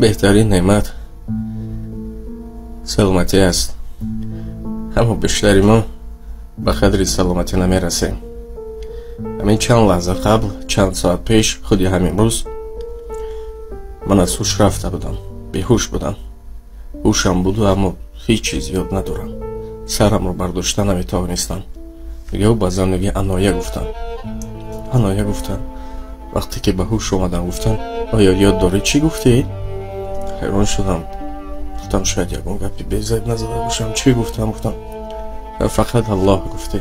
Беҳтарин неъмат саломатӣ аст. Аммо бештари мо ба қадри саломатӣ намерасем. Ҳамин чанд лаҳза қабл, чанд соат пеш, худи ҳамин рӯз ман аз ҳуш рафта будам, беҳуш будам. Ҳушам буду, аммо ҳеҷ чиз ёд надорам. Сарамро бардошта наметавонистам. Мегӯ баъзан мегӯ аноя гуфтам. Аноя гуфтам. Вақте ки ба ҳуш омадам гуфтам, оё ёд дорӣ чӣ гуфтӣ? Ҳайрон шудам. Гуфтам шояд ягон гапи безайб назада бошам. Чӣ гуфтам? Гуфтам фақат Аллоҳ гуфтӣ.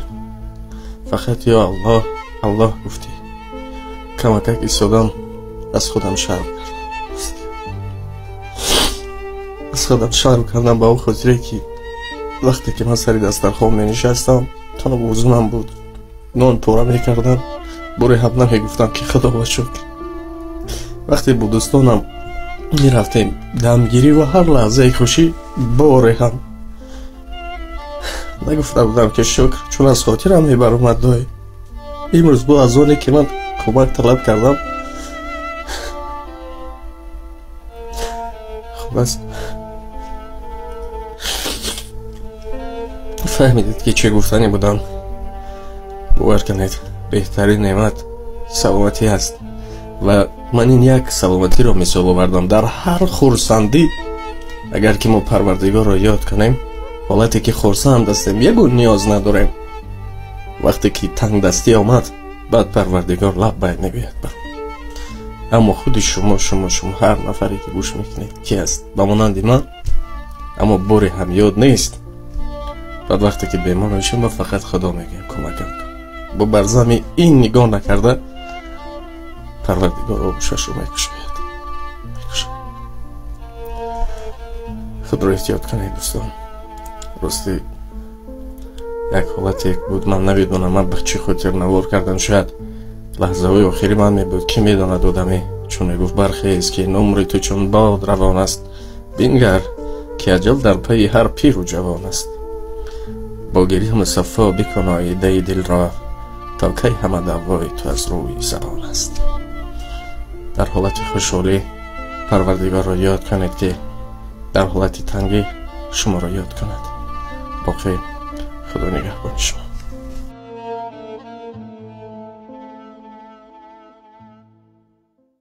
Фақат ё Аллоҳ, Аллоҳ гуфтӣ. Камакак истодам, аз худам шарм кардам. Аз худам шарм кардам ба он хотире ки вақте ки ман сари дастархон менишастам, танҳо бозунам буд, нон пора мекардам, боре ҳам намегуфтам ки худо ба шукр. Вақте бо дӯстонам мерафтем дамгирӣ ва ҳар лаҳзаи хушӣ, боре ҳам нагуфта будам ки шукр, чун аз хотирам мебаромад. Дой имрӯз бо аз оне ки ман кӯмак талаб кардам, хуб аст, фаҳмидед ки чӣ гуфтанӣ будам. Бовар кунед, беҳтарин неъмат саломатӣ аст ва ман ин як саломатиро мисол овардам. Дар ҳар хурсандӣ агар ки мо Парвардигорро ёд кунем, ҳолате ки хурсанд ҳастем, ягон ниёз надорем. Вақте ки тангдастӣ омад, баъд Парвардигор лаббай мегӯяд. Аммо худи шумо, шумо, шумо, ҳар нафаре ки гӯш мекунед, ки аст ба монанди ман, аммо боре ҳам ёд нест. Баъд вақте ки бемор мешавем, ма фақат Худо мегӯем кӯмакам кун. Бо барзами ин нигоҳ накарда Парвардигор оғӯшашро мекушояд. Мекушояд. Худро эҳтиёт кунед, дӯстон. Рости як ҳолате буд, ман намедонам ман ба чӣ хотир навор кардам. Шояд лаҳзаҳои охири ман мебуд, ки медонад одаме, чун мегуфт бархез ки умри ту чун бод равон аст, бингар ки аҷал дар пайи ҳар пиру ҷавон аст. Бо гиря мусаффо бикун оидаи дилро, то кай ҳама даъвои ту аз рӯи забон аст. Дар ҳолати хушҳолӣ Парвардигорро ёд кунед, ки дар ҳолати тангӣ шуморо ёд кунад. Боқӣ Худо нигаҳбони шумо.